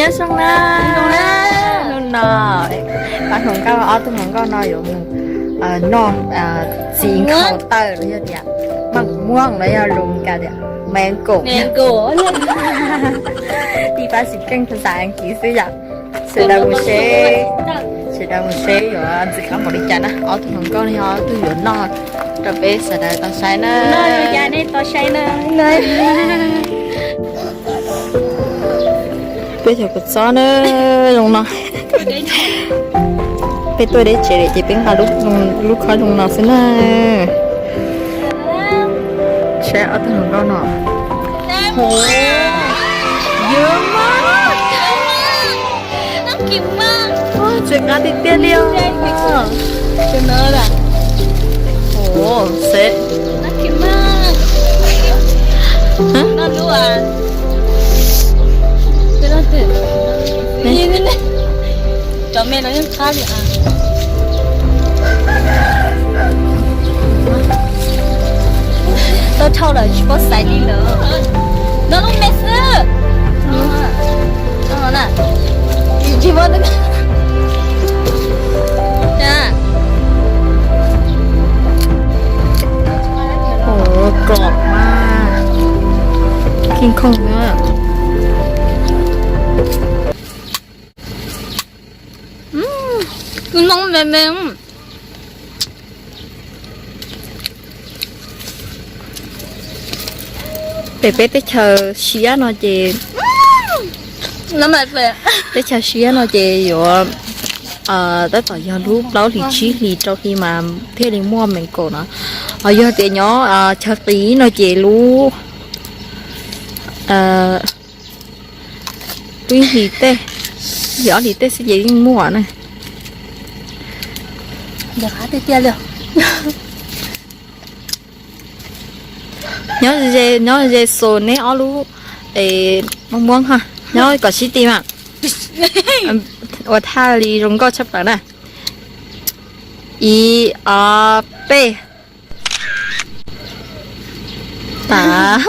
Nyob zoo na, hnub no pab hluas nkauj, ob tug hluas nkauj no yuav mus noj txiv nkhaus taw los yog tias maj muam los yog lus Meskas tias mango. Tib pab tsis keej phas xas Askiv xwb yom. Sawv daws mus seb, sawv daws mus seb yuav ntxim qab npaum li cas na. Ob tug hluas nkauj no yog ob tug yuav noj rau peb sawv daws tau saib na. Peb cov kua txob na, zoo no. Peb tuaj deb tsev lawm ces peb nqa lub khob zoo no xwb na. Saib ob tug hluas nkauj no. Ua, ntxim qab tiag tiag li os. Ua, seb. Cov me no yeej qab li. Tau dhau lawm tsis paub xaiv li lawm. No lub me xwb. Tsis paub. Ua, krom mas, khij khooj na. Noj me me. Pem peb teb chaws siab no ces, teb chaws siab no ces yuav tab tom yog lub plaub hlis tsib hlis rau hli mas thiaj li muaj Meskas no. Ho yog tias nyob chaw qis no ces lub, lub ib hlis tej, ib hlis ob hlis tej xwb ces yeej muaj na. Nyob ze, nyob ze xus neb ob lub, es Moob Moob ha, nyob kom sib ti mas. Ua thaj li zoo nkauj tshaj plaws na. Ib, ob, peb. Tas,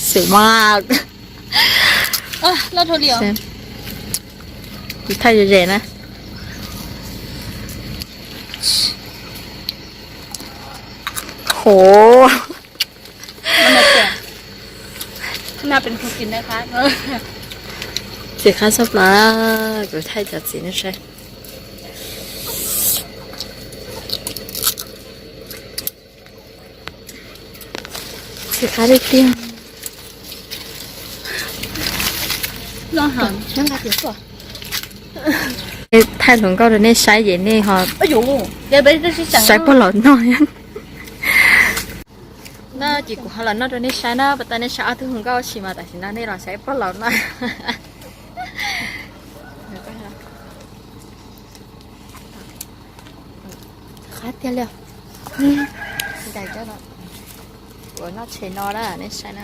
xum mas. Kuv thaij ze ze na. Hov. Ntxim qab tshaj plaws, kuv thaij cov txiv nej saib. Txiv qab tiag tiag. Thaij hluas nkauj rau nej saib ces nej ho saib pog laus noj. No ces kuv ho los noj rau nej saib na, pas tas nej saib ob tug hluas nkauj ua si mas tam sim no nej los saib pog laus noj. Qab tiag li. Ua noj tshem no na, nej saib na.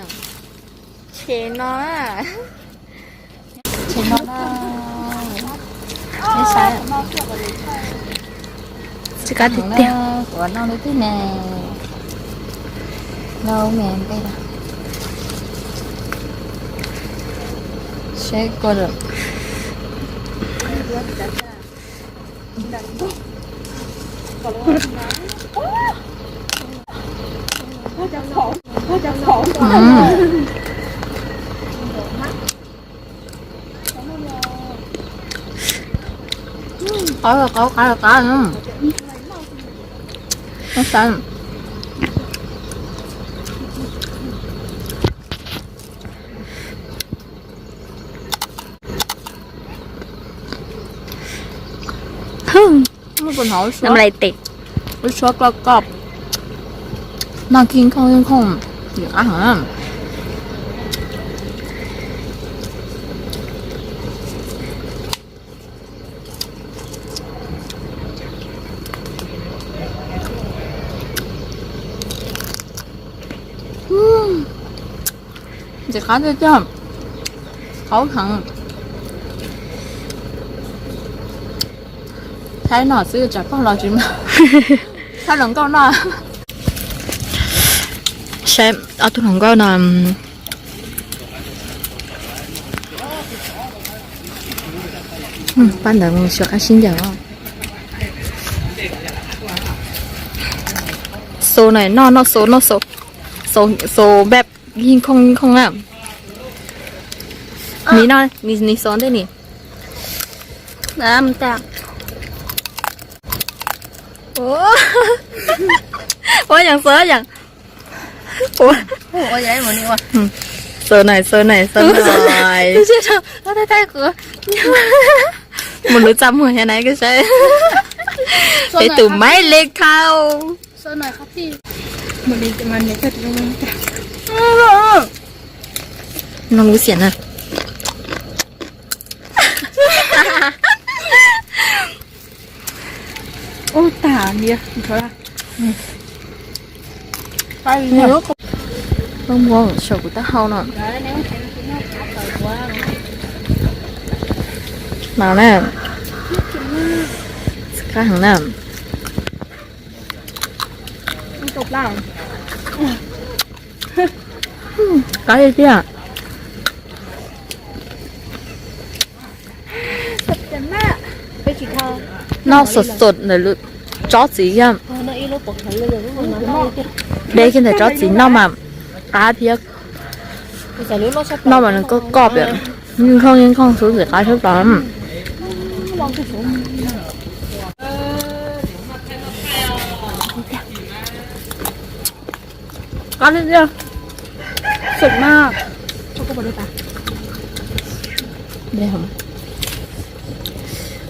Tshem no na. Tshem no na. Nej saib. Tsis qab tiag tiag. Ua noj lub twg ne. Noj me ntej no. Seb kua lawm. Qab, qab, qab, qab. Hnov lub suab koj koj, noj khij khooj khooj, qab heev. Ntxim qab tiag tiag, qab heev. Thaij no xwb tsam pog los tsis mus. Thaij hluas nkauj no. Saib ob tug hluas nkauj no. Pab ntawd mus xyuas qab sib ncaws os. Xaus na, noj noj xaus, noj xaus, xaus npab yeej khooj yeej khooj na. Nws no, nws xaus ntej ni. Ua yeej xaus yeej. Xaus na, xaus na, xaus na. Mus lub txaj muag thiab na, koj saib. Peb tus maiv le khau. Noj lub xiam na. Ub, tag ntiag. Pab muab saum kuv taub hau no. No na. Qab heev na. Qab tiag tiag. Noj xaus xaus ntawm lub tsob txiv thiab. De kiag ntawm tsob txiv noj mas qab thiab. Noj mas nws koj koj pem, yeej khooj yeej khooj xwb, qab sab plaws. Qab tiag tiag. Xum na.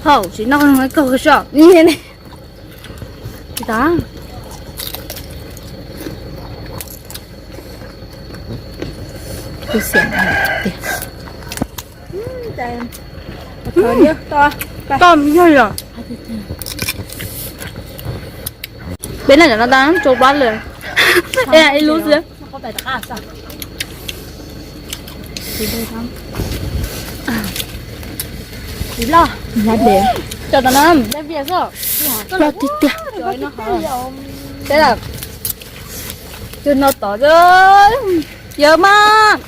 Hauv tsis noj kawg soj. Tsis tas. Toj yog yog. Peb na no tas tso plab lawm. Ib lub xwb. Loj tiag tiag. Tus no tod yawg mas.